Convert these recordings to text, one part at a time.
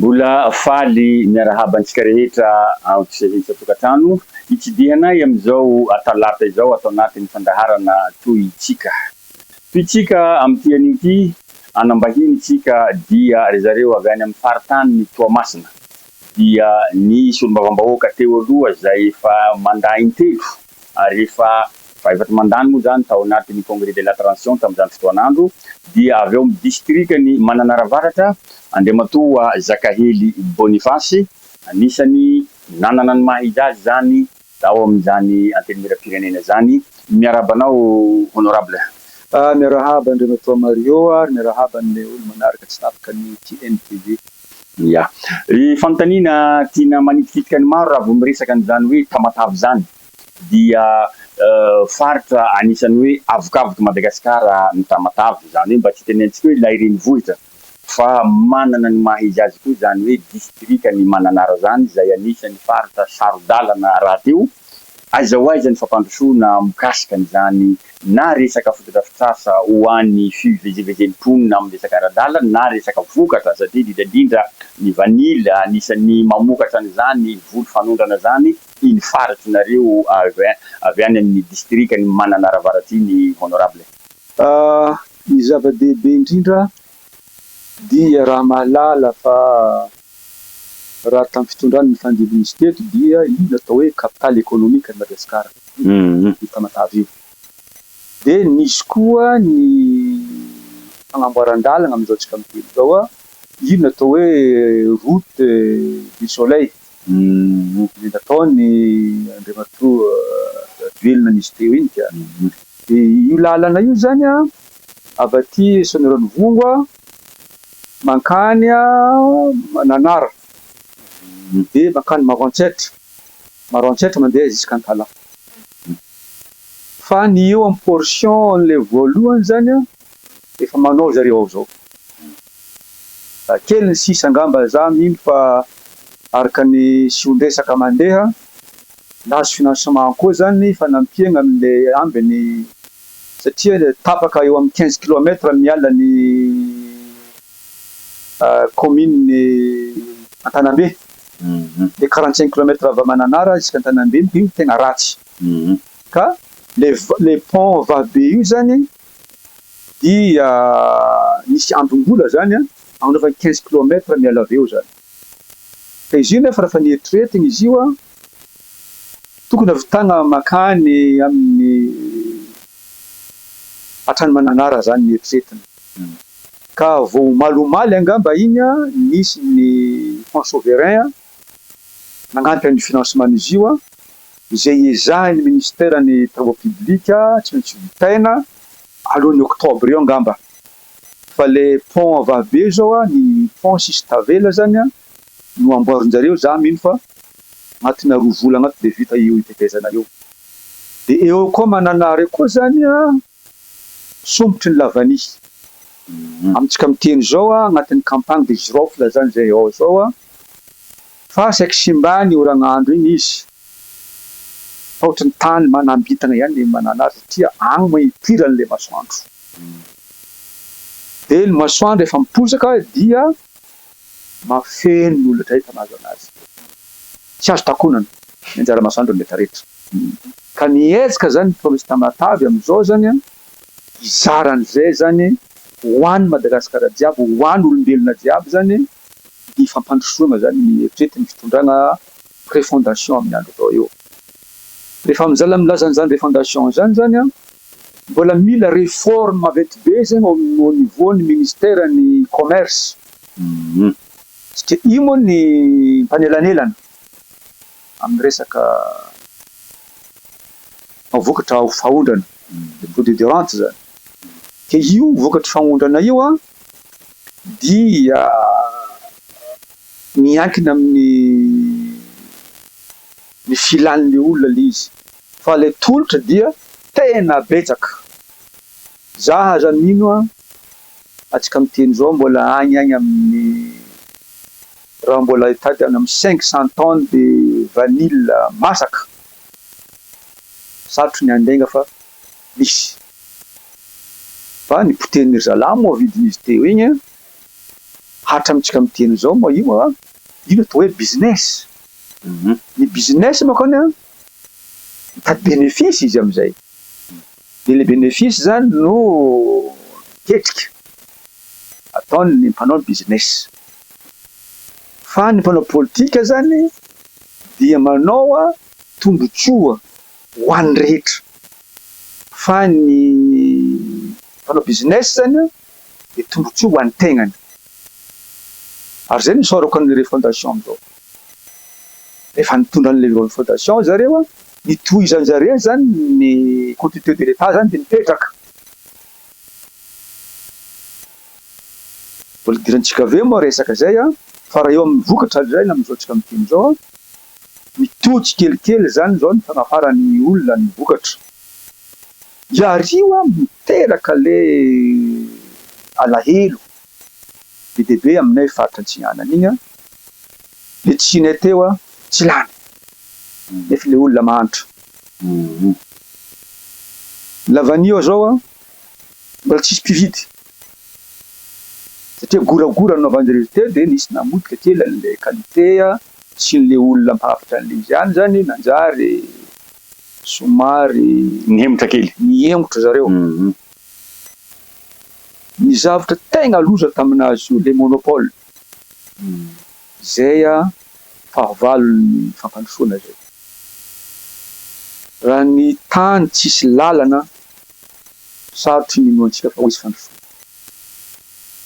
Mbola faly miarahaba antsika rehetra an-tokantrano hitsidihanay amin'izao talata izao ato anatin'ny fandaharana Tohitsika. Tohitsika amin'ity anio ity, anam-bahiny isika dia ry zareo avy any amin'ny faritanin'i Toamasina dia ny solombavambahoaka teo aloha izay efa mandat intelo ary efa fahefatry mandany moa izany tao anatin'ny Congrès de la Transition tamin'izany fotoan'andro dia avy ao amin'ny distrikan'i Mananara Avaratra Andriamatoa Zakahely Boniface, anisan'ny nanana ny maha izy azy izany tao amin'izany Antenimierampirenena izany. Miarahaba anao Honorable. Miarahaba Andriamatoa Mario ary miarahaba an'ilay olo manaraka tsy tapaka ny TNTV. Ya. Ny fanontaniana tiana manitikitika ny maro raha vao miresaka an'izany hoe Tamatave izany dia faritra anisan'ny hoe avokavok'i Madagasikara ny Tamatave, izany hoe mba tsy itenenantsika hoe ilay renivohitra fa manana ny maha izy azy koa izany hoe distrikan'i Mananara izany izay anisan'ny faritra saro-dalana rahateo. Aiza ho aiza ny fampandrosoana mikasika an'izany na resaka fotodrafitrasa ho an'ny fivezivezen'ny mponina amin'ny resaka ara-dalana na resaka vokatra satria indrindra indrindra ny vanille anisan'ny mamokatra an'izany voly fanondrana izany iny faritrinareo avy any amin'ny distrikan'i Mananara Avaratra iny Honorable. Ny zava-dehibe indrindra dia raha mahalala fa raha tamin'ny fitondrana nifandimby nisy teto dia io no atao hoe capitale économique an'i Madagasikara, io Tamatave io. Dia nisy koa ny fagnamboaran-dalana amin'izao tsika miteny izao, io no atao hoe route du soleil, ilay nataon'i Andriamatoa Rajoelina nisy teo iny ka. Dia io lalana io izany an, avy aty Soanierana-Ivongo an, mankany Mananara, dia mankany Maroantsetra, Maroantsetra mandeha jusqu'Antalaha. Fa ny eo amin'ny portion an'ilay voalohany izany an, efa manao zareo ao izao. Kely ny sisa angamba za mino fa araka ny sion-dresaka mandeha, nahazo financement koa zany fanampiagna amle ambiny satria tapaka eo amin'ny 15 kilomètre miala ny commune Antanambe, le 45 kilomètre avy Mananara jusqu'à Antanambe io tegna ratsy ka le le pont Vahabe io zany dia nisy ambim-bola zany an, anaovany 15 kilomètre miala avy eo zany. Fa izy io nefa rehefa nieritreretina izy io an, tokony havitana mankany amin'ny hatrany Mananara zany nieritreretina. Ka vao omaly omaly angamba iny an, nisy ny fonds souverain an, nagnampy an'io financement-n'izy io an, izay ezahin'ny ministère ny travaux publics tsy maintsy vitaina alohan'ny octobre eo angamba fa le pont Avabe zao a ny pont sisy tavela zany a no amboarinjareo za mino fa agnatina roa volagna ato de vita io tetezana io de eo koa Mananara eo koa zany a sompotry ny lavania amintsika miteny zao a agnatin'ny campagne de girofle zany zay ao zao a fa saiky simbany oragnandro iny izy Fa ohatry ny tany manambintana ihany le mananara satria agny moa ipoirany le masoandro. De ny masoandro efa miposaka dia mafeno ny olona dray mpanazo anazy. Tsy azo takonana ny anjara masoandro ny retraretra. Ka miezaka zany ny province Tamatave amizao zany an, hizara an'izay zany ho an'i Madagasikara jiaby, ho an'ny olombelona jiaby zany ny fampandrosoana zany ny eritreretin'ny fitondrana refondation amin'ny andro atao eo. Rehefa mizala milaza an'izany refondation izany izany an, mbola mila réforme maventy be izany au au niveau ny ministère ny commerce. Satria io moa ny mpanelanelana amin'ny resaka vokatra faondrana, le produit de rente izany. Ka io vokatry faondrana io an dia Miankina amin'ny ny filan'le olona le izy fa le tolotra dia tena betsaka. Za aza mino an, atsika miteny zao mbola agny agny amin'ny raha mbola hitady any amin'ny 500 tonnes de vanille masaka, sarotro ny handainga fa misy. Fa ny potehin'ny ry zalahy moa vidin'izy teo igny an. Hatramintsika miteny izao moa io an, io no atao hoe business. Ny business manko anie an, mitady bénéfice izy amin'izay. Dia ilay bénéfice izany no miketrika ataon'ny mpanao ny business. Fa ny mpanao politika izany dia manao tombotsoa ho an'ny rehetra. Fa ny mpanao business izany dia tombotsoa ho an'ny tegnany. Ary izay no isaorako an'ny refondation amin'izao. Rehefa nitondra an'ilay refondation zareo, nitohizan-jareo izany ny continuité de l'Etat izany dia nipetraka. Mbola idirantsika avy eo moa resaka izay an, fa raha eo amin'ny vokatra indray na amin'izao tsika miteny izao an, mitohy tsikelikely izany izao ny fanafaran'ny olona ny vokatra. Ary io an miteraka le alahelo be dia be aminay faritra Antsinanana iny an, le tsinay teo an tsy lany nefa le olona mahantra. Lavanio zao an mbola tsisy mpividy satria goragora no nanaovan'izareo teo dia nisy namotika kely an'ilay qualité sy an'ilay olona mpahafatra an'ilay izy ihany zany nanjary somary Nihemotra kely. Nihemotra zareo. Ny zavatra tegna loza tamin'azy io le monopole zay fahavalon'ny fampandrosoana zay. Raha ny tany tsisy lalana sarotry ny inoantsika fa ho hisy fandrosoana.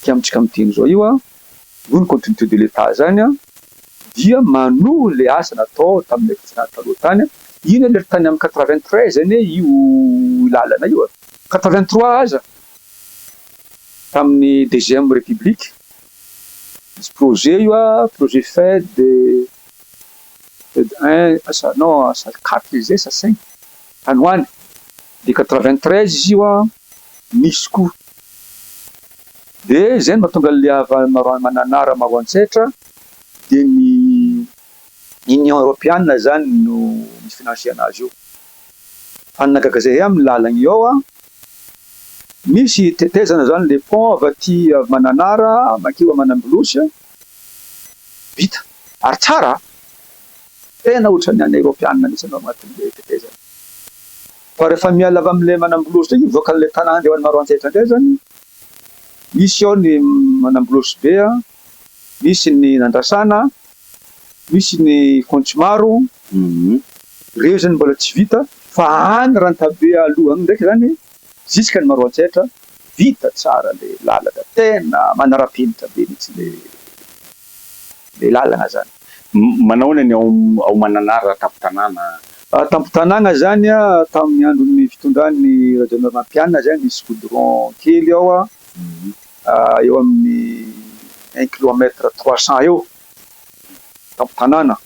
Aty amintsika miteny zao io an, io ny continuité de l'Etat zany an, dia manohy le asa natao tamin'ilay fitsarana taloha tany an, iny anie ry tany amin'ny 93 anie io lalana io e, 83 aza tamin'ny deuxième république, nisy projet io an, projet FED, FED un, asa non asa quatre izy zay sa cinq, tany ho any, de 93 izy io an, nisy koa. Dia izay no mahatonga an'ilay avy Mananara Maroantsetra dia ny Union Europeana izany no mi-financer anazy io. Fa ny nahagaga zay amin'ny lalana io ao an, misy tetezana izany le pont avy aty avy Mananara mankeo Manambolosy, vita ary tsara an! Tena ohatran'ny any Eoropeanina mihitsy ianao anatin'ilay tetezana. Fa rehefa miala avy amin'ilay Manambolosy iny mivoaka an'ilay tanàna andeha ho any Maroantsetra indray izany, misy ao ny Manambolosy be, misy ny Nandrasana, misy ny Fontsimaro, ireo izany mbola tsy vita fa any Rantabe aloha any ndraiky izany jusqu'à ny Maroantsetra vita tsara ilay lalana, tena manara-penitra be mihitsy ilay. le lalana zany. Manahoana ny ao ao Mananara tampon-tanàna? Tampon-tanàna zany tamin'ny andron'ny fitondran'i Rajaonarimampianina zany nisy goudron kely ao eo amin'ny un kilomètre trois cent eo tampon-tanàna.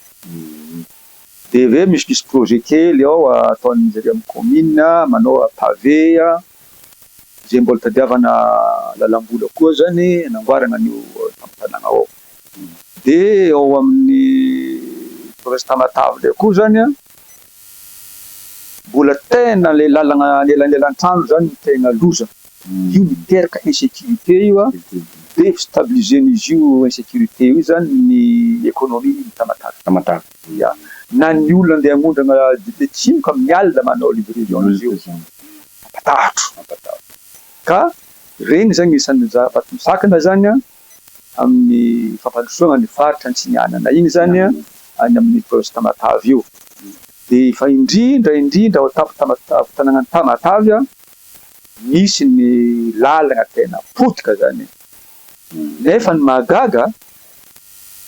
Dia avy eo misimisy projet kely ao ataon'ny zareo amin'ny commune manao pavé izay mbola tadiavana lalam-bola koa zany hanamboarana an'io tampon-tanàna ao. Dia ao amin'ny province Tamatave indray koa zany an, mbola tena ilay lalana anelanelan-trano zany no tena loza. Io miteraka insécurité io an, dia fi-stabiliser-n'izy io insécurité io zany ny économie ny Tamatave. Tamatave. Ya. Na ny olona andeha hagnondrana dite tsimoka amin'ny alina manao livraison izy io. Mampatahotra. Mampatahotra. Ka ireny zany isan'ny zavatra misakana zany an, amin'ny fampandrosoana ny faritra Antsinianana iny zany an, any amin'ny province Tamatave io. Dia fa indrindra indrindra ao tampon-Tamatave, tanànan'i Tamatave an, misy ny lalana tena potika zany. Nefa ny mahagaga,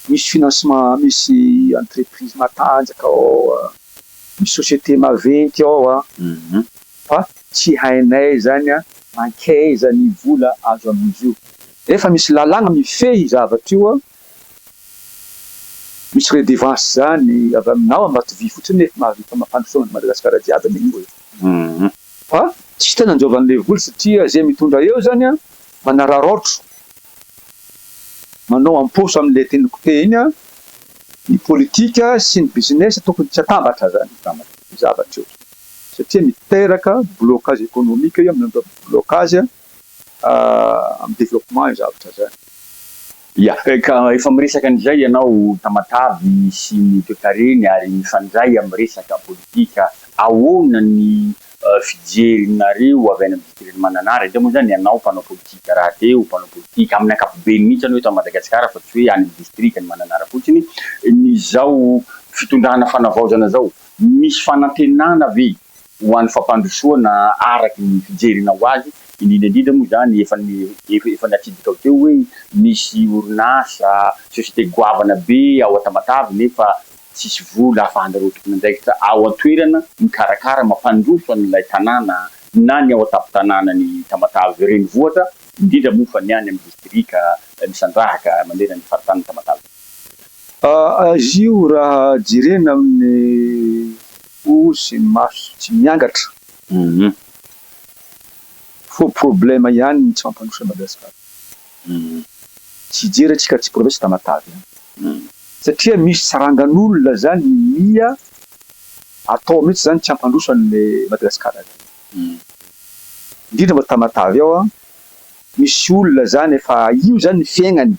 misy financement, misy entreprise matanjaka ao, misy société maventy ao, fa tsy hainay zany mankaiza ny vola azo amin'izy io. Nefa misy lalàna mifehy zavatra io, misy redevance zany avy aminao Ambatovy fotsiny nefa mahavita mampandrosoana an'i Madagasikara jiaby anie io e. Fa tsisy tena anjoavan'ilay vola satria zay mitondra eo zany an manararaotro manao am-paosy amin'ilay teniko te iny an, ny politika sy ny business tokony tsy atambatra zany io zavatra io satria miteraka blocage économique io, blocage amin'ny développement io zavatra zany. Ya, ka efa miresaka an'izay ianao Tamatave sy ny toekareny ary mifandray amin'ny resaka politika, ahoana ny fijerinareo avy any amin'ny distrikan'i Mananara, izay moa izany ianao mpanao politika rahateo, mpanao politika amin'ny ankapobeny mihitsy ianao eto Madagasikara fa tsy hoe any amin'ny distrikan'i Mananara fotsiny, ny izao fitondrana fanavaozana izao, misy fanantenana ve ho an'ny fampandrosoana araka ny fijerinao azy, indrindra indrindra moa izany efa efa natsidikao teo hoe misy orinasa, société goavana be ao Tamatave nefa tsisy vola ahafahanareo tompon'andraikitra ao an-toerana mikarakara mampandroso an'ilay tanàna na ny ao an-tampon-tanànan'i Tamatave renivohitra, indrindra moa fa ny any amin'ny distrika misandrahaka manerana ny faritanin'i Tamatave. Izy io raha jerena amin'ny hoho sy ny maso tsy miangatra, faux problème ihany ny tsy mampandroso an'i Madagasikara. Tsy hijery antsika tsy province Tamatave ihany. Satria misy sarangan'olona zany miha atao mihitsy zany tsy hampandroso an'i Madagasikara zany. Indrindra mba Tamatave ao an, misy olona zany efa io zany ny fiaignany.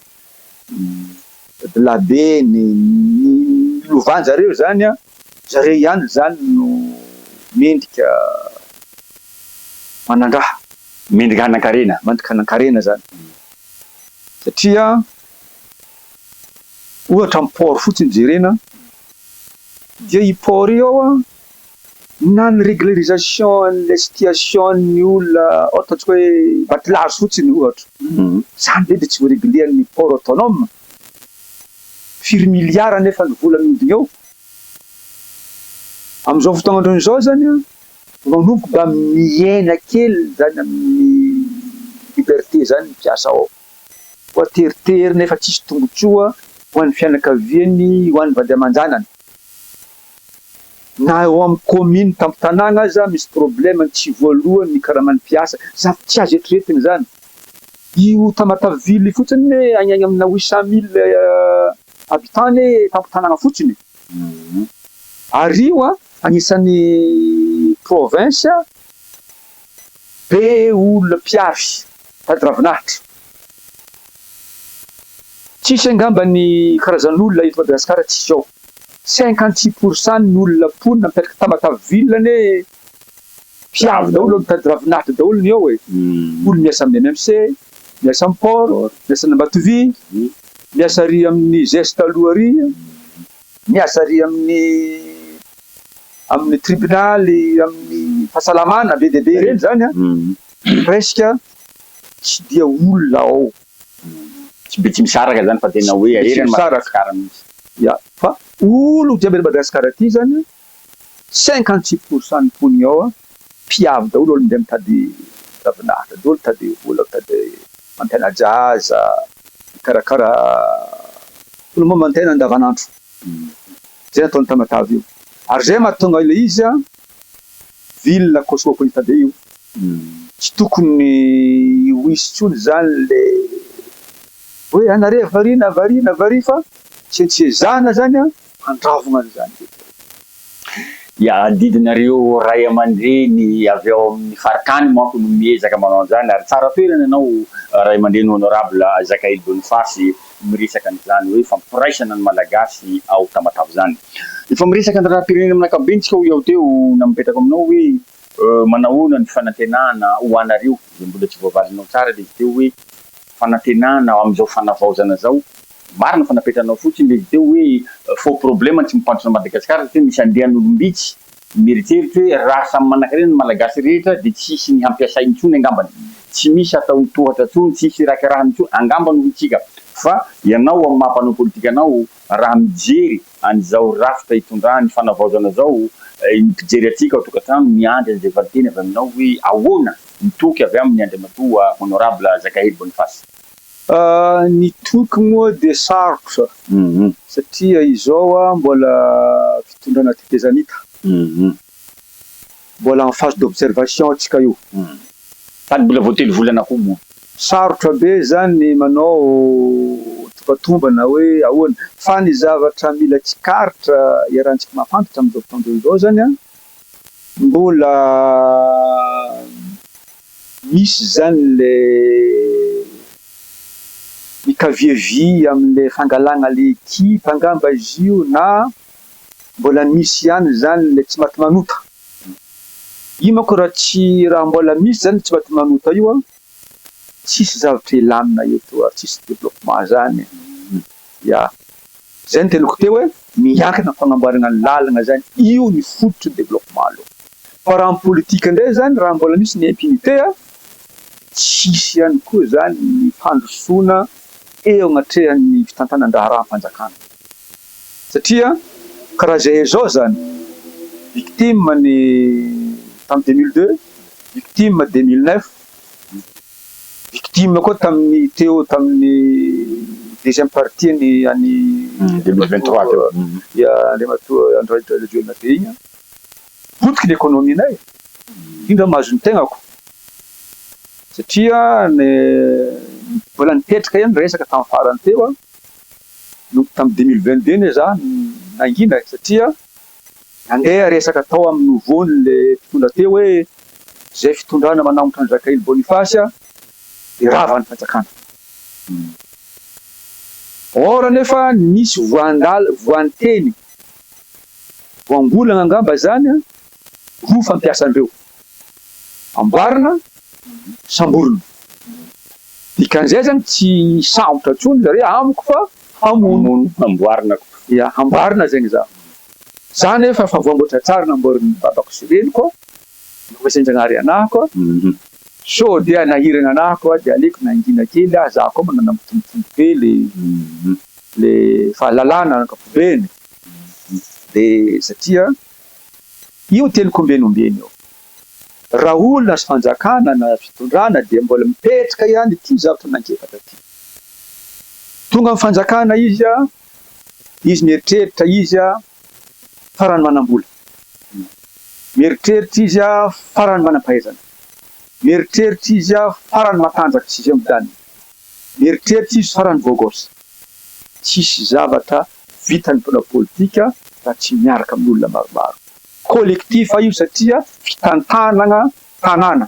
Labe ny ny lovan-jareo zany an, zareo ihany zany no mendrika manan-draha. Mendrika hanan-karena. Mendrika hanan-karena zany. Satria ohatra ny port fotsiny jerena dia io port io ao an, na ny régularisation an'ilay situation ny olona ohatra ataontsika hoe batilazo fotsiny ohatra, zany ve dia tsy ho-regler ny port autonome? Firy milliards anefa ny vola mihodina eo? Amin'izao fotoanandro izao zany an, manomboka mba mihena kely zany amin'ny liberté zany ny mpiasa ao. Koa teritery nefa tsisy tombotsoa ho an'ny fianakaviany, ho an'ny vady aman-janany. Na eo amin'ny commune tampon-tanàna aza misy problème tsy voaloa ny karaman'ny mpiasa. Zavatra tsy azo eritreretina izany. Io Tamatave ville io fotsiny anie any any amina 800 mille habitants anie tampon-tanàna fotsiny e. Ary io an, anisan'ny province be olona mpiavy mitady ravinahitra. Tsisy angamba ny karazan'olona eto Madagasikara tsisy ao. 56 pour cent ny olona mponina mipetraka Tamatave ville anie mpiavy daholo mitady ravinahitra daholo ny ao e. Olo miasa amin'ny MMC, miasa amin'ny port, miasa any Ambatovy, miasa ary amin'ny Zest aloha ary, miasa ary amin'ny amin'ny tribonaly, amin'ny fahasalamana be dia be ireny zany an, presque tsy dia olona ao. Tsy Betsimisaraka zany fa tena hoe eran'i Madagasikara mihitsy. Ya, fa olo jiaby ery Madagasikara aty zany an, 56 pour cent ny mponina ao an, mpiavy daholo, olo mandeha mitady ravinahitra daholo, mitady vola, mitady mampiana-jaza, mikarakara olo moa manantena andavanandro. Zay nataon'i Tamatave io. Ary zay mahatonga ilay izy an, ville cosmopolite be io. Tsy tokony ho hisy intsony izany le hoe anareo variana variana varia fa tsy maintsy ezahana izany an handravona an'izany rehetra rehetra. Ya, adidinareo ray aman-dreny avy ao amin'ny faritany manko no miezaka manao an'izany ary tsara toerana ianao ray aman-dreny honorable Zakaely Boniface miresaka an'izany hoe fampiraisana ny Malagasy ao Tamatave izany. Efa miresaka ny raharaham-pirenena amin'ny ankapobeny tsika hoy aho teo na mipetraka aminao hoe Manahoana ny fanantenana ho anareo izay mbola tsy voavalinao tsara ilay izy teo hoe fanantenana amin'izao fanavaozana izao? Marina fa napetranao fotsiny ilay izy teo hoe faux problème ny tsy mimpandroso an'i Madagasikara satria misy andian'olom-bitsy mieritreritra hoe raha samy manankarena ny Malagasy rehetra dia tsy hisy ny hampiasainy intsony angambany, tsy misy hatao tohatra intsony, tsy hisy irakarahany intsony angambany hoy tsika fa ianao amin'ny maha mpanao politika anao raha mijery an'izao rafitra itondrany fanavaozana izao ny mpijery antsika ao tokantrano miandry an'izay valinteny avy aminao hoe ahoana ny toky avy aminy Andriamatoa Honorable Zakaely Boniface. Ny toky moa dia sarotra satria izao mbola fitondrana tetezamita. Mbola en phase d'observation tsika io. Sady mbola vao telo volana koa moa. Sarotra be zany ny manao tombatombana hoe ahoana. Fa ny zavatra mila tsikaritra iarahantsika mahafantatra amin'izao fotoana izao zany an, mbola misy zany le. Mikaviavia amin'ilay fangalana le ekipa angamba izy io na mbola misy ihany izany ilay tsy maty manota. Io manko raha tsy raha mbola misy izany tsy maty manota io an, tsisy zavatra hilamina eto ary tsisy développement zany. Ya. Izay no teniko teo hoe miankina amin'ny fanamboarana ny lalana izany, io ny fototry ny développement aloha. Fa raha amin'ny politique indray izany raha mbola misy ny impunité an, Tsisy ihany koa izany ny fandrosoana eo anatrehan'ny fitantanan-draharaham-panjakana. Satria karaha izay izao izany, victime ny tamin'ny 2002, victime 2009, victime koa tamin'ny teo tamin'ny deuxième partie ny an'i 2023 teo. Andriamatoa Andry Rajoelina be iny. Potiky ny économie-nay, indrindra mahazo ny tegnako. Satria ny mbola nipetraka ihany ny resaka tamin'ny farany teo an, nanomboka tamin'ny 2022 anie za nangina e, satria nandeha resaka tao amin'ny nouveau-n'le mpitondra teo hoe zay fitondrana manambotra an'i Jacques Boniface dia rava ny fanjakana. Or anefa nisy voandal- voanteny, voambolana angamba zany an, roa fampiasandreo. Amboarina, samborina. Dikan'izay zany tsy hisambotra intsony zareo amiko fa hamono. Amboarina ko. Ya, amboarina zegny za. Za nefa efa voamboatra tsara namboarin'ny babako sy reniko, nampiasain-janahary anahy koa. Sao dia nahirana anahy koa dia aleoko nangina kely aho, za koa manana mitombotombo be le le fahalalana ankapobeny. De satria Io teniko ombieny ombieny io. Raha olona sy fanjakana na fitondrana dia mbola mipetraka ihany ity zavatra anankiefatra ity. Tonga amin'ny fanjakana izy, izy mieritreritra izy farany manambola. Mieritreritra izy farany manampahaizana. Mieritreritra izy farany matanjaka sixième dan. Mieritreritra izy farany beau gosse. Tsisy zavatra vitan'ny mpanao politika raha tsy miaraka amin'olona maromaro. Collectif io satria fitantanana tanàna.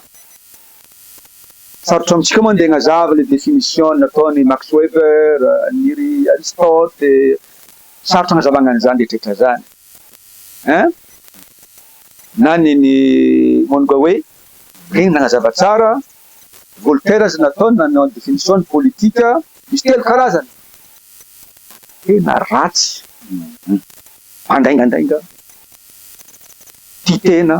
Sarotra amintsika moa andeha hagnazava le définition nataon'i Max Weber, ny ry Aristote, sarotra agnazavagna an'izany rehetrarehetra zany hein! Na ny ny Mongowe, regny nagnazava tsara, Voltaire aza nataony nanao définition ny politika misy telo karazany. Tena ratsy, mandaingandainga, tia tena,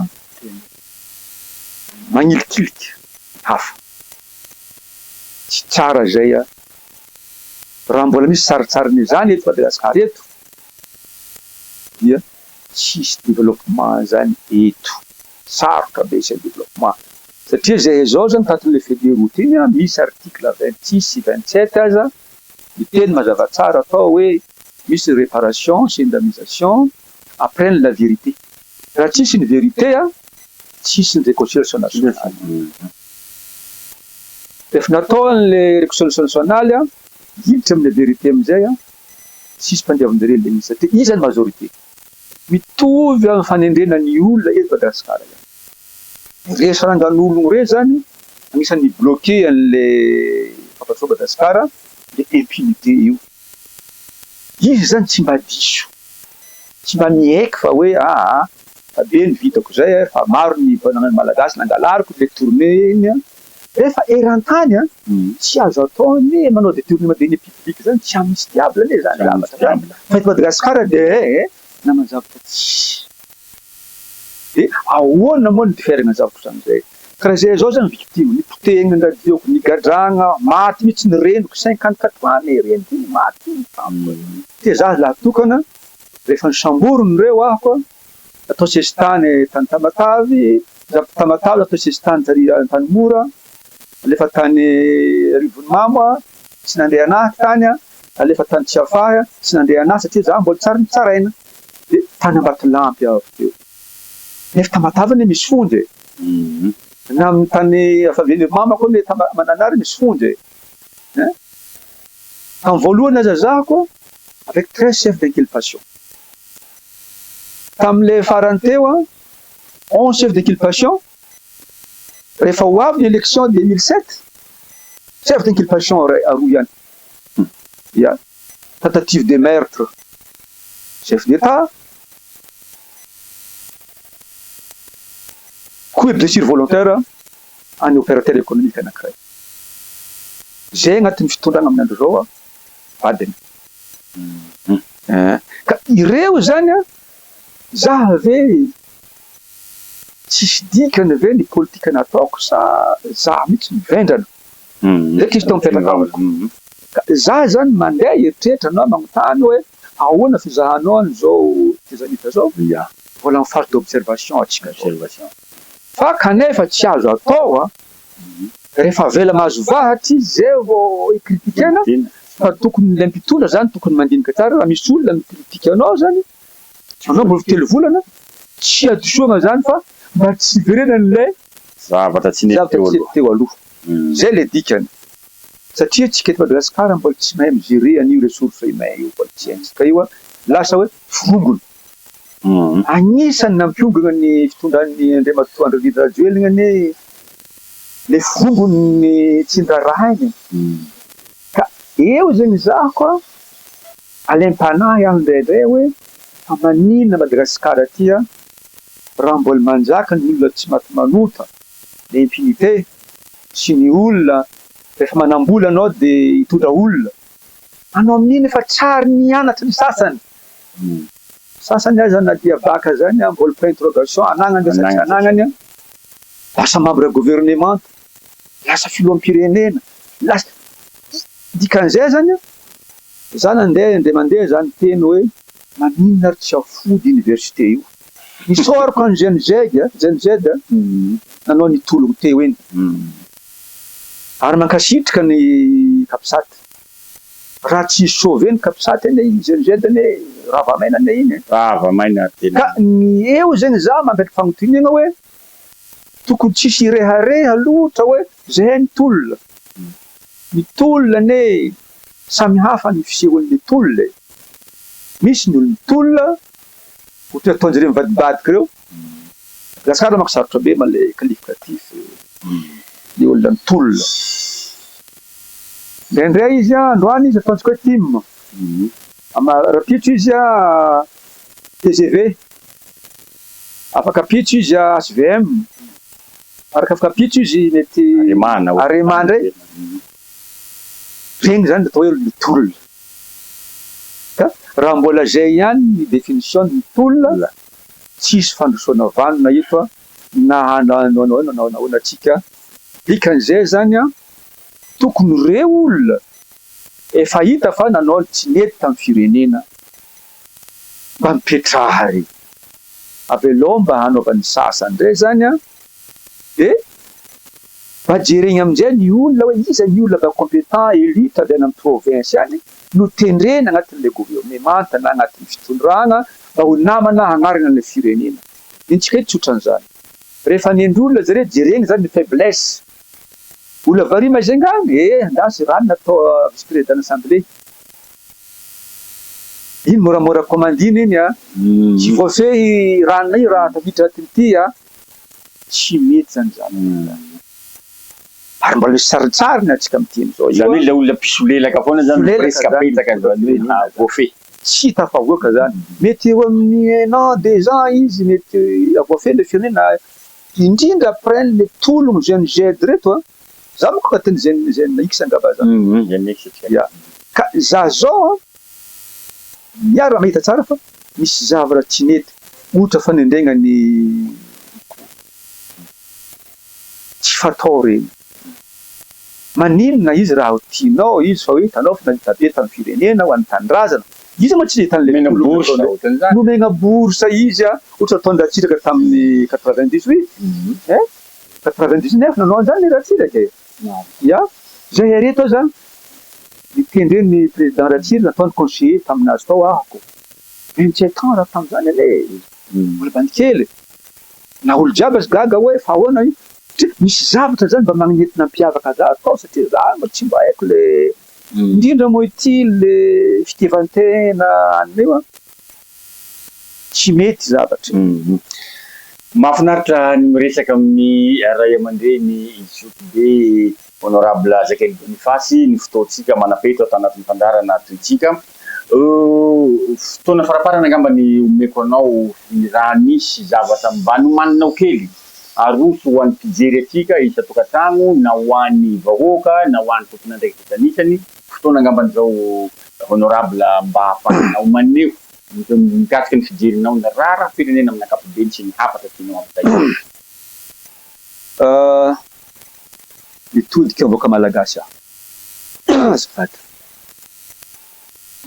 manilikilika ny hafa. Tsy tsara izay a! Raha mbola misy saritsarin'izany eto Madagasikara eto dia tsisy développement izany eto. Sarotra be izay développement satria izay izao zany tatin'ilay feuille de route iny misy article 26 sy 27 aza miteny mazava tsara atao hoe misy réparation sy indemnisation après ny la vérité. Raha tsisy ny vérité tsisy ny réconciliation nationale. Rehefa natao an'ilay réconciliation nationale hiditra amin'ilay vérité amin'izay tsisy mpandeha amin-jareo ilay izy satria iza ny majorité. Mitovy amin'ny fanendrena ny olona eto Madagasikara ihany. Ireo sarangan'olona ireo izany anisan'ny ni-bloquer an'ilay fampandrosoana Madagasikara ilay impunité io. Izy izany tsy mba diso, tsy mba miaiky fa hoe aa fa be ny vitako izay e, fa maro ny Malagasy nangalariko détourner iny an. Rehefa eran-tany an, tsy azo atao anie manao détournement de deniers publics zany, tsy amnistiable anie zany zavatra zany. Fa eto Madagasikara dia eh, naman'ny zavatra tsisy. Dia ahoana moa ny diferana zavatra ohatran'izay? Ka raha izay zao zany victime, nipotehina ny radio-ko, nigadragna, maty mihitsy ny reniko, 54 ans anie reniko iny maty iny tampoka. Dia za lahy tokana, rehefa nosamboriny ireo aho, Natao sesitany tany Tamatave, za Tamatave natao sesitany tary Antanimora, nalefa tany Arivonimamo, tsy nandre anahy tany, nalefa tany Tsiafahy, tsy nandre anahy satria za mbola tsary nitsaraina, de tany Ambatolampy aho avy teo. Nefa Tamatave anie misy fonja e! Na amin'ny tany afavian'ny mamako anie Mananara misy fonja e! Hein! Tamin'ny voalohany aza zahako avec 13 chefs d'inculpation. Tamin'ilay farany teo an, 11 chefs d'inculpation, rehefa ho avy ny élection 2007, chef d'inculpation roa ihany. Ya, tentative de meurtre chef d'Etat, coup et blessure volontaire an'ny opérateur économique anankiray. Zay agnatin'ny fitondrana amin'ny andro izao vadiny. Ka ireo zany an, za ve tsisy dikany ve ny politika nataoko sa za mihitsy no vendrana? Zay question mipetraka amiko. Ka za zany mandeha eritreritra na magnontany hoe ahoana fizahanao an'izao tetezamita zao? Mbola en phase d'observation atsika zao. Fa kanefa tsy azo atao an, rehefa avela mahazo vahatra izy zay vao hi-critiquer-na fa tokony ilay mpitondra zany tokony mandinika tsara raha misy olona mi-critique anao zany, anao mbola telo volana, tsy hadisoana zany fa mba tsy hiverenan'ilay zavatra tsy nety teo aloha. Zay le dikany. Satria tsika eto Madagasikara mbola tsy mahay mi-gerer an'io ressource humain io, mbola tsy haintsika io an, lasa hoe forongony. Agnisan'ny nampiongana ny fitondran'ny Andriamatoa Andry Nirina Rajoelina anie le forongony tsy niraharahainy e. Ka eo zegny zahako an, alaim-panahy aho indraindray hoe fa maninona Madagasikara aty an, raha mbola manjaka ny olona tsy maty manota, le impunité, sy ny olona rehefa manambola anao de hitondra olona, anao amin'iny efa tsary nianatra ny sasany, sasany aza na dia bac zany an mbola point interrogation anagnany ve sa tsy anagnany an, lasa membre gouvernemanta, lasa filoham-pirenena, lasa, dikan'izay zany an, za nandeha indray mandeha za niteny hoe maninona ary tsy afody université io, Isaorako an'i Gen Z, Gen Z nanao ny tologno teo iny. Ary mankasitraka ny Capsat. Raha tsy sauver ny Capsat anie iny Gen Z anie rava maina anie iny e. Rava maina tena. Ka ny eo zegny za mametraka fagnontaniagna hoe tokony tsisy hirehareha loatra hoe zahay nitolona. Ny tolona anie samy hafa ny fisehoan'ny tolona e. Misy ny olo mitolona Ohatra ataon-jareo mivadibadika ireo. Madagasikara manko sarotra be ma le qualificatif le olona mitolona. Indraindray izy an, androany izy ataontsika hoe tim, rahampitso izy an tgv, afak'ampitso izy an hvm, arak'afak'ampitso izy mety Arema indray. Regny zany atao hoe mitolona. Ka raha mbola zay ihany ny definition ny tolona, tsy hisy fandrosoana vanona eto an, na hanao ahoana na hanao ahoana tsika, dikan'izay zany an, tokony reo olona efa hita fa nanao ny tsy nety tamin'ny firenena mba mipetraha re, avelao mba hanaovan'ny sasany ndray zany an, de Mba jerena amin'izay ny olona hoe iza ny olona mba compétent, élite avy any amin'ny province any no tendrena agnatin'ilay governemanta na agnatin'ny fitondrana mba ho namana hagnarina an'ilay firenena. Ny antsika eto tsy otran'izany. Rehefa hanendry olona zareo jerena izany ny faiblesse. Olona variana izay nga? Eh andraso i ranona atao vice président assemblée. Iny moramora commandina iny a! Tsy voafehy ranona io raha tafiditra anatin'ity a! Tsy mety zany zavatra zany. Ary mbola misy sarintsariny antsika miteny zao io. Izany hoe ilay olona mpisolelaka foana zany no presque betsaka zany hoe voafehy. Tsy tafavoaka zany. Mety eo amin'ny un an, deux ans izy mety voafehy ilay firenena indrindra après ny tologno jeune Z reto a. Za manko anatin'ny jeune jeune X angamba za. Jeune X tsika. Ya. Ka za zao an, miara mahita tsara fa misy zavatra tsy nety, ohatra fanendregna ny tsy fatao reny. Maninona izy raha tianao izy fa hoe hitanao fa nahita be tamin'ny firenena ho an'ny tanindrazana. Iza moa tsy nahita an'ilay Nomena tolona bourse nataony? ohatran'izany. Nomena bourse izy an, ohatra nataon-dRatsiraka tamin'ny 98 hein, 99 nanao an'izany le Ratsiraka e. Ya, zay ary eto aza nitendren'ny président Ratsiraka nataony conseiller taminazy tao ahako. 27 ans raha tamin'izany anie e, mbola bandy kely e. Na olo jiaby aza gaga hoe fa ahoana io, satria misy zavatra zany mba magnety nampiavaka za tao satria za mba tsy mba haiko le, indrindra moa ity le fitiavan-tena anona io an, tsy mety zavatra io. Mahafinaritra ny miresaka amin'ny ray aman-dreny zokibe. Honorable Zacharie Boniface ny fotoantsika manam-petra ato anatin'ny fandaharana tohintsika. Fotoana faraparany angamba ny omeko anao raha misy zavatra mba nomaninao kely aroso ho an'ny mpijery antsika isan-tokantragno na ho an'ny vahoaka na ho an'ny tompon'andraikitra isanisany. Fotoana angambany izao Honorable mba ahafahanao maneho mikasika ny fijerinao ny raharaham-pirenena amin'ny ankapobeny sy ny hafatra tianao hampitaina. Mitodika vahoaka malagasy aho. Azafady.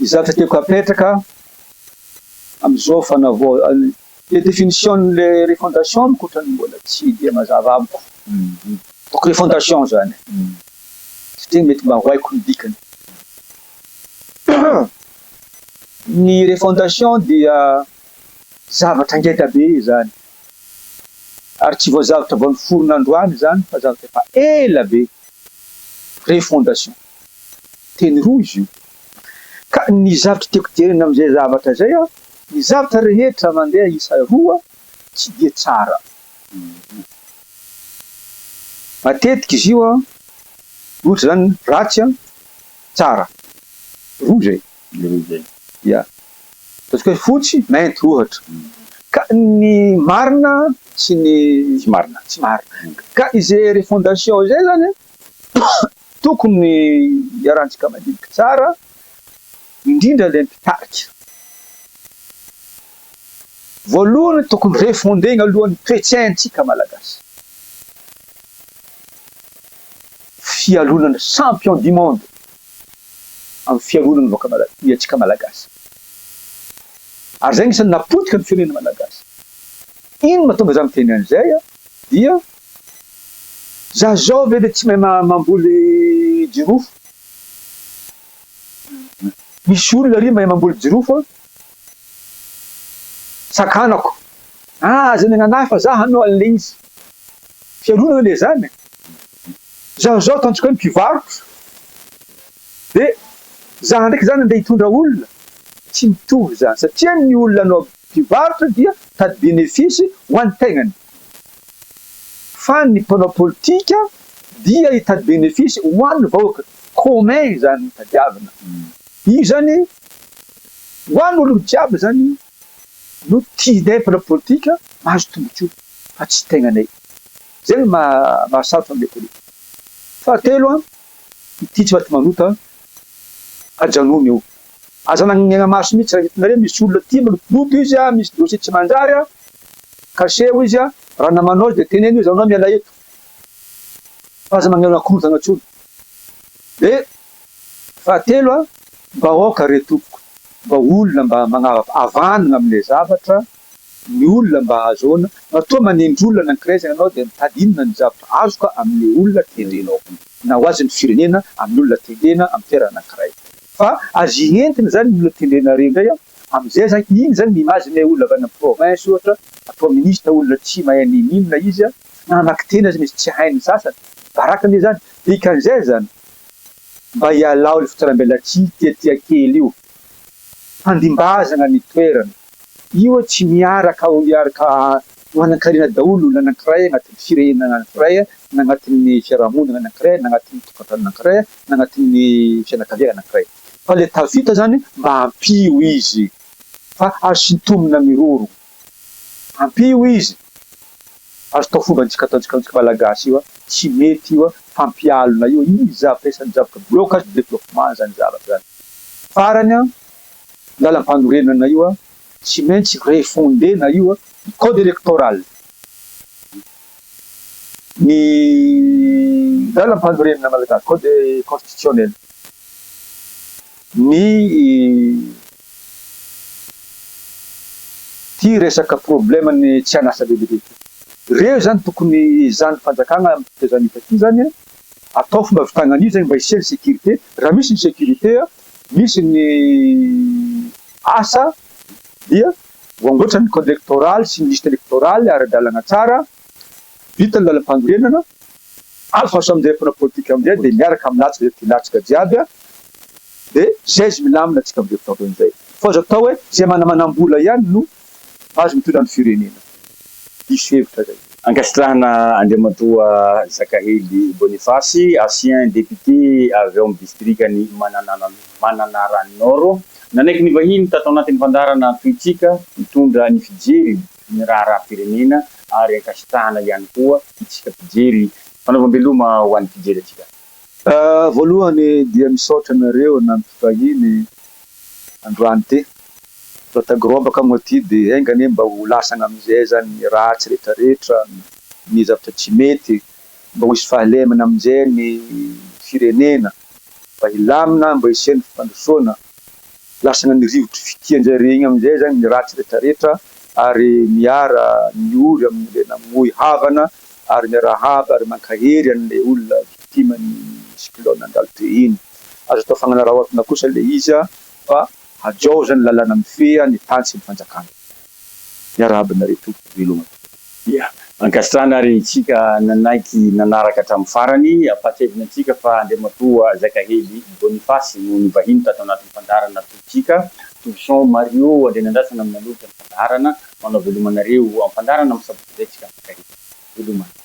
Ny zavatra tiako hapetraka amin'izao fanavao, le définition n'le refondation amiko ohatran'ny mbola tsy dia mazava amiko. Ataoko refondation zany satria mety mba ho haiko ny dikany. Ny refondation dia zavatra ngeda be izany. Ary tsy vao zavatra vao niforona androany izany fa zavatra efa ela be. Refondation. Teny roa izy io. Ka ny zavatra tiako jerena amin'izay zavatra izay an, ny zavatra rehetra mandeha isa roa tsy dia tsara. Matetika izy io an, ohatra izany ratsy an, tsara. Roa izay. Roa izay. Ya. Ataontsika hoe fotsy, mainty ohatra. Ka ny marina sy ny Tsy marina. Tsy marina. Ka izay refondation izay izany an, tokony iarahantsika mandinika tsara, indrindra ilay mpitarika. Voalohany tokony refonder-na aloha ny toe-tsaintsika Malagasy. Fialonana champion du monde amin'ny fialonana ny vahoaka Malagasy, ny antsika Malagasy. Ary izay anisan'ny napotika ny firenena Malagasy. Inona mahatonga za miteny an'izay dia za zao ve le tsy mahay mamboly jirofo? Misy olona ary mahay mamboly jirofo an, sakanako, ah aza omena anahy fa za hanao an'le izy. Fialonana le zany e. Za zao ataontsika hoe mpivarotra de za ndraiky zany andeha hitondra olona, tsy mitovy zany satria ny olona anao mpivarotra dia mitady bénéfice ho an'ny tegnany fa ny mpanao politika dia hitady bénéfice ho an'ny vahoaka, commun zany no tadiavina, io zany ho an'olo jiaby zany no tianay mpanao politika mahazo tombotsoa fa tsy tegnanay. Zay no maha sarotra an'ilay politika. Fahatelo an, ity tsy maty manota ajanony io. Aza mangnena maso mihitsy raha hitanareo misy olona tia malotoloto izy an, misy dossier tsy manjary an, kaseho izy an, raha namanao izy dia teneno izy anao miala eto. Fa aza magnena korontana intsony. Dia fahatelo an, mba aoka re tompoko, mba olona mba magnava-havanana amin'ilay zavatra ny olona mba ahazoana, matoa manendry olona anankiray zany ianao dia mitady inona ny zavatra azoka amin'ilay olona tendrenao, na ho azy ny firenena amin'ny olona tendrena amin'ny toerana anankiray. Fa azo entina zany ny olona tendrenareo indray an, amin'izay zany iny zany ny image n'ilay olona avy any amin'ny province ohatra, atao ministre olona tsy mahay n'inon'inona izy an, na hamaky teny aza misy tsy hainy sasany, baraka anie zany, dikan'izay zany mba ialao ilay fitsaram-belatsihy tiatia kely io. Fandimbazana ny toerana. Io tsy miaraka ho hiaraka ho hanankarena daholo olona anankiray anatin'ny firenena anankiray na anatin'ny fiarahamonina anankiray na anatin'ny tokantrano anankiray na anatin'ny fianakaviana anankiray. Fa ilay tafita zany mba ampio izy fa azo sintomina miroro. Ampio izy. Azo atao fombantsika ataontsika amintsika malagasy io tsy mety io fampialona io io zavatra isan'ny zavatra blocage de développement zany zavatra zany. Farany an, lalam-panorenana io an, tsy maintsy refonder-na io an, ny code électoral, ny lalam-panorenana malagasy, code constitutionnel, ny ity resaka problème ny tsy an'asa be dia be ity. Ireo izany tokony ezahan'ny fanjakana amin'ny tetezamita ity izany an, atao fomba fitana an'io izany mba hisian'ny sécurité, raha misy ny sécurité misy ny asa dia voangotra ny code électoral sy ny liste électorale ara-dalana tsara, vita ny lalam-panorenana, azo amin'izay mpanao politika amin'izay dia miaraka milatsaka izay tia hilatsaka jiaby dia zay izy milamina tsika amin'izay fotoana izay. Fa azo atao hoe izay manamanam-bola ihany no mahazo mitondra ny firenena. Diso hevitra zay. Ankasitrahana Andriamatoa Zakahely Boniface, ancien député avy ao amin'ny distrikan'i Mananara Nord. Nanaiky ny vahiny tato anatin'ny fandaharana Tohitsika mitondra ny fijery ny raharaham-pirenena ary ankasitrahana ihany koa itsika mpijery. Fanaovam-beloma ho an'ny mpijery antsika. Voalohany dia misaotra anareo nampivahiny androany ity. Fa tagorobaka moa ity dia enga anie mba ho lasana amin'izay zany ny ratsy retraretra, ny zavatra tsy mety, mba ho hisy fahalemana amin'izay ny firenena, mba hilamina, mba hisian'ny fampandrosoana. Lasana ny rivotry fitian-jareo igny amin'izay zany ny ratsy retraretra ary miara miory amin'ilay namoy havana ary miarahaba ary mankahery an'ilay olona victime-n'ny cyclone nandalo teo iny. Azo atao fagnanaraotana kosa ilay izy fa hajao zany lalàna mifehy ny tany sy ny fanjakana. Miarahaba anareo tompoko veloma tompoko. Ia. Ankasitrahana ary isika nanaiky nanaraka hatramin'ny farany. Ampahatsiahivina antsika fa Andriamatoa Zakahely Boniface no nivahiny tato anatin'ny fandaharana Tobitsika. Tobison Mario Andrianandrasana no nanolotra ny fandaharana. Manao veloma anareo amin'ny fandaharana amin'ny sabotsy indray tsika mifankahita. Veloma.